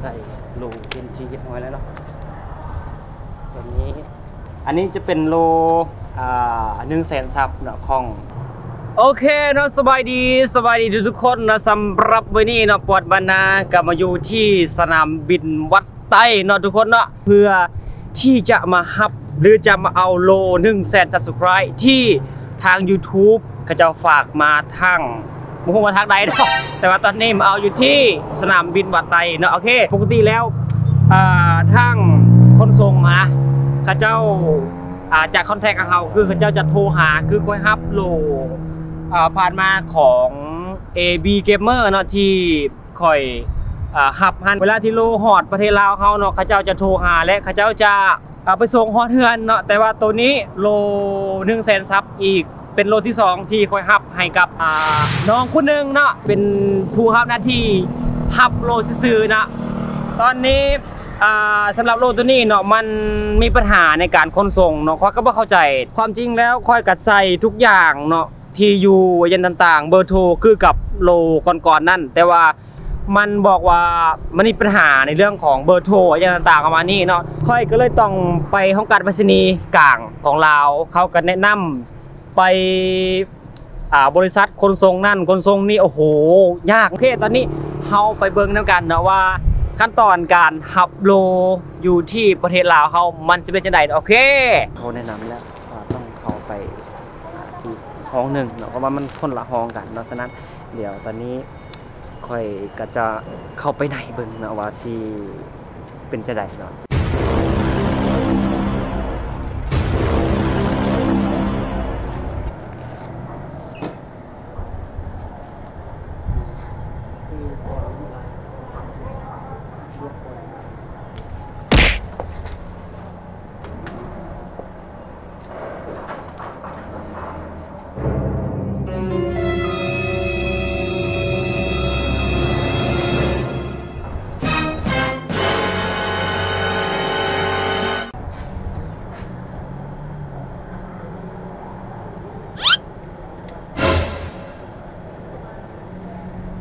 ໄດ້ໂລເປັນທີ່ຮຽບຮ້ອຍແລ້ວເນາະ ຕອນນີ້ ອັນນີ້ຈະເປັນໂລ ອ່າ ໜຶ່ງແສນຊັບເນາະ ຂອງ ໂອເຄເນາະ ສະບາຍດີ ສະບາຍດີທຸກໆຄົນເນາະ. ສຳລັບມື້ນີ້ເນາະ ປອດບັນນາກໍມາຢູ່ທີ່ສະໜາມບິນວັດໄຕເນາະ ທຸກຄົນເນາະ ເພື່ອທີ່ຈະມາຮັບ ຫຼື ຈະມາເອົາໂລໜຶ່ງແສນ Subscribe ທີ່ທາງ YouTube ເຂົາເຈົ້າຝາກມາທາງ ບໍ່ຮູ້ວ່າທາງໃດເນາະ ແຕ່ວ່າຕອນນີ້ມາເອົາຢູ່ທີ່ສະໜາມບິນວັດໄຕເນາະ. ໂອເຄ ປົກກະຕິແລ້ວ ອ່າ ທາງຂົນສົ່ງນະ ເຂົາເຈົ້າ ອ່າ ຈະຄອນແທັກຫາເຮົາ ຄືເຂົາເຈົ້າຈະໂທຫາ ຄືຂ້ອຍຮັບໂລ ອ່າ ຜ່ານມາຂອງ ເອ ບີ Gamer ເນາະ ທີ່ຂ້ອຍ ອ່າ ຮັບຫັ້ນ ເວລາທີ່ໂລຮອດປະເທດລາວເຮົາເນາະ ເຂົາເຈົ້າຈະໂທຫາ ແລະ ເຂົາເຈົ້າຈະ ອ່າ ໄປສົ່ງຮອດເຮືອນເນາະ. ແຕ່ວ່າໂຕນີ້ໂລໜຶ່ງແສນຊັບອີກ ເປັນໂລທີສອງທີ່ຂ້ອຍຮັບໃຫ້ກັບ ອ່າ ນ້ອງຄົນໜຶ່ງເນາະ ເປັນຜູ້ຮັບໜ້າທີ່ຮັບໂລຊື່ໆເນາະ. ຕອນນີ້ ອ່າ ສຳລັບໂລໂຕນີ້ເນາະ ມັນມີບັນຫາໃນການຂົນສົ່ງເນາະ ຂ້ອຍກໍບໍ່ເຂົ້າໃຈ. ຄວາມຈິງແລ້ວຂ້ອຍກໍໃສ່ທຸກຢ່າງເນາະ ທີ່ຢູ່ຫຍັງຕ່າງໆ ເບີໂທ ຄືກັບໂລກ່ອນໆນັ້ນ ແຕ່ວ່າ ມັນບອກວ່າມັນມີບັນຫາໃນເລື່ອງຂອງເບີໂທຫຍັງຕ່າງໆປະມານນີ້ເນາະ. ຂ້ອຍກໍເລີຍຕ້ອງໄປຫ້ອງການໄປສະນີກາງຂອງລາວ ເຂົາກໍແນະນຳໄປ ອ່າ ບໍລິສັດຂົນສົ່ງນັ້ນຂົນສົ່ງນີ້ ໂອ້ໂຫ ຍາກ. ໂອເຄ ຕອນນີ້ເຮົາໄປເບິ່ງນຳກັນເນາະວ່າຂັ້ນຕອນການຮັບໂລຢູ່ທີ່ປະເທດລາວເຮົາມັນຊິເປັນຈັ່ງໃດ. ໂອເຄ ເຂົາແນະນຳແລ້ວວ່າຕ້ອງເຂົ້າໄປ ອ່າ ອີກຫ້ອງໜຶ່ງເນາະ ເພາະວ່າມັນຄົນລະຫ້ອງກັນເນາະ. ສະນັ້ນ ດຽວຕອນນີ້ຂ້ອຍກໍຈະເຂົ້າໄປໃນເບິ່ງເນາະ ວ່າຊິເປັນຈັ່ງໃດເນາະ.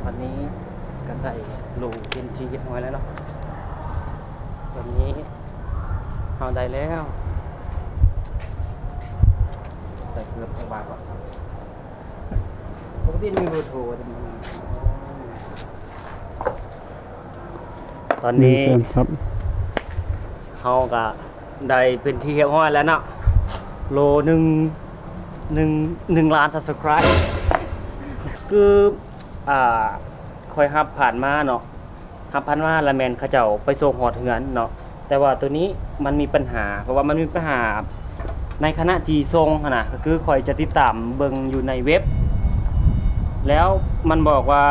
ຕອນນີ້ກໍໄດ້ໂລເປັນທີ່ຮຽບຮ້ອຍແລ້ວເນາະ. ຕອນນີ້ເຮົາໄດ້ແລ້ວ ໃສ່ເກືອບໃສ່ບາດກ່ອນ. ປົກກະຕິມີເບີໂທ ຕອນນີ້ ໜຶ່ງແສນຊັບ ເຮົາກໍໄດ້ເປັນທີ່ຮຽບຮ້ອຍແລ້ວເນາະ ໂລໜຶ່ງ ໜຶ່ງ ໜຶ່ງລ້ານ Subscribe ຄື ອ່າ ຂ້ອຍຮັບຜ່ານມາເນາະ ຮັບຜ່ານມາລະແມ່ນເຂົາເຈົ້າໄປສົ່ງຮອດເຮືອນເນາະ. ແຕ່ວ່າໂຕນີ້ມັນມີບັນຫາ ເພາະວ່າມັນມີບັນຫາໃນຂະນະທີ່ສົ່ງຫັ້ນນະ ກໍຄືຂ້ອຍຈະຕິດຕາມເບິ່ງຢູ່ໃນເວັບ ແລ້ວມັນບອກວ່າ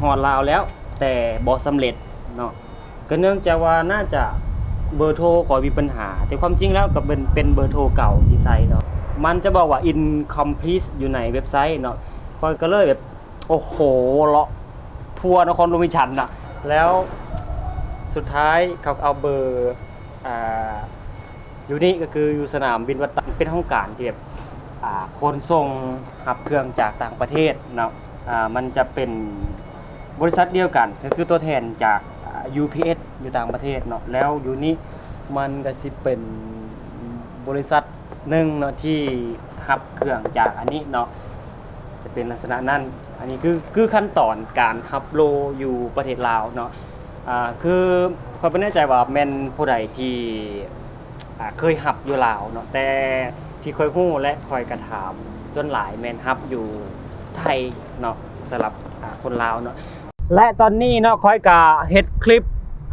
ຮອດລາວແລ້ວ ແຕ່ບໍ່ສຳເລັດເນາະ. ກໍເນື່ອງຈາກວ່າໜ້າຈະເບີໂທຂ້ອຍມີບັນຫາ ແຕ່ຄວາມຈິງແລ້ວກໍເປັນ ເປັນເບີໂທເກົ່າທີ່ໃຊ້ເນາະ. ມັນຈະບອກວ່າ incomplete ຢູ່ໃນເວັບໄຊເນາະ. ຂ້ອຍກໍເລີຍແບບ ໂອ້ໂຫ ເລາະທົ່ວນະຄອນຫຼວງວຽງຈັນນະ ແລ້ວສຸດທ້າຍເຂົາກໍເອົາເບີ ອ່າ ຢູ່ນີ້ກໍຄືຢູ່ສະໜາມບິນວັດຕະ ເປັນຫ້ອງການທີ່ແບບ ອ່າ ຂົນສົ່ງຮັບເຄື່ອງຈາກຕ່າງປະເທດເນາະ. ອ່າ ມັນຈະເປັນບໍລິສັດດຽວກັນ ກໍຄືຕົວແທນຈາກ ອ່າ ຢູພີເອັສ ຢູ່ຕ່າງປະເທດເນາະ. ແລ້ວຢູ່ນີ້ມັນກໍຊິເປັນບໍລິສັດ ໜຶ່ງເນາະ ທີ່ຮັບເຄື່ອງຈາກອັນນີ້ເນາະ ຈະເປັນລັກສະນະນັ້ນ. ອັນນີ້ຄື ຄືຂັ້ນຕອນການຮັບໂລຢູ່ປະເທດລາວເນາະ. ອ່າ ຄືຂ້ອຍບໍ່ແນ່ໃຈວ່າແມ່ນຜູ້ໃດທີ່ ອ່າ ເຄີຍຮັບຢູ່ລາວເນາະ ແຕ່ທີ່ຂ້ອຍຮູ້ ແລະ ຂ້ອຍກະຖາມ ສ່ວນຫຼາຍແມ່ນຮັບຢູ່ໄທເນາະ ສຳລັບ ອ່າ ຄົນລາວເນາະ. ແລະ ຕອນນີ້ເນາະ ຂ້ອຍກະເຮັດຄລິບ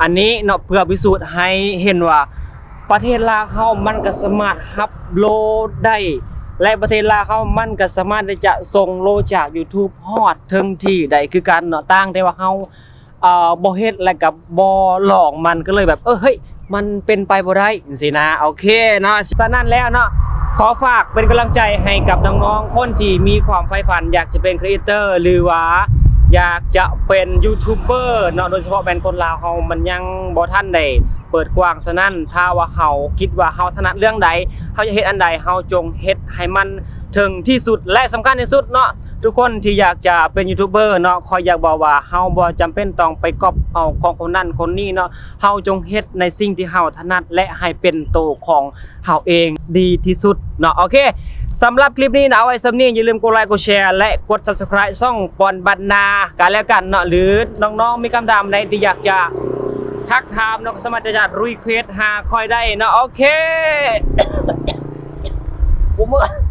ອັນນີ້ເນາະ ເພື່ອພິສູດໃຫ້ເຫັນວ່າປະເທດລາວເຮົາມັນກະສາມາດຮັບໂລໄດ້ ແລະ ປະເທດລາວເຮົາມັນກະສາມາດທີ່ຈະສົ່ງໂລຈາກ YouTube ຮອດເຖິງທີ່ໄດ້ຄືກັນເນາະ. ຕ່າງແຕ່ວ່າເຮົາ ເອີ ບໍ່ເຮັດ ແລະ ກະບໍ່ລອງມັນ ກະເລີຍແບບ ເອີ ເຮີ້ຍ ມັນເປັນໄປບໍ່ໄດ້ ຈັ່ງຊີ້ນະ. ໂອເຄເນາະ ສະນັ້ນແລ້ວເນາະ ຂໍຝາກເປັນກຳລັງໃຈໃຫ້ກັບນ້ອງໆ ຄົນທີ່ມີຄວາມໃຝ່ຝັນຢາກຈະເປັນ creator ຫຼືວ່າຢາກຈະເປັນ YouTuber ເນາະ ໂດຍສະເພາະແມ່ນຄົນລາວເຮົາມັນຍັງບໍ່ທັນໄດ້ເປີດກວ້າງ. ສະນັ້ນ ຖ້າວ່າເຮົາຄິດວ່າເຮົາຖະໜັດເລື່ອງໃດ ເຮົາຢາກເຮັດອັນໃດ ເຮົາຈົ່ງເຮັດໃຫ້ມັນເຖິງທີ່ສຸດ ແລະ ສຳຄັນທີ່ສຸດເນາະ ທຸກຄົນທີ່ຢາກຈະເປັນຢູທູບເບີເນາະ ຂ້ອຍຢາກບອກວ່າເຮົາບໍ່ຈຳເປັນຕ້ອງໄປກັອບເອົາຂອງຄົນນັ້ນຄົນນີ້ເນາະ, ເຮົາຈົ່ງເຮັດໃນສິ່ງທີ່ເຮົາຖະໜັດ ແລະ ໃຫ້ເປັນໂຕຂອງເຮົາເອງດີທີ່ສຸດເນາະ. ໂອເຄ ສຳລັບຄລິບນີ້ນະ ເອົາໄວ້ສ່ຳນີ້, ຢ່າລືມກົດໄລ ກົດແຊ ແລະ ກົດ Subscribe ຊ່ອງປອນບັນນາກັນແລ້ວກັນເນາະ, ຫຼືນ້ອງໆມີຄຳຖາມໃດທີ່ຢາກຈະທັກຖາມເນາະ ກໍສາມາດທີ່ຈະ request ຫາຂ້ອຍໄດ້ເນາະ. ໂອເຄ ບໍ່ເມື່ອຍ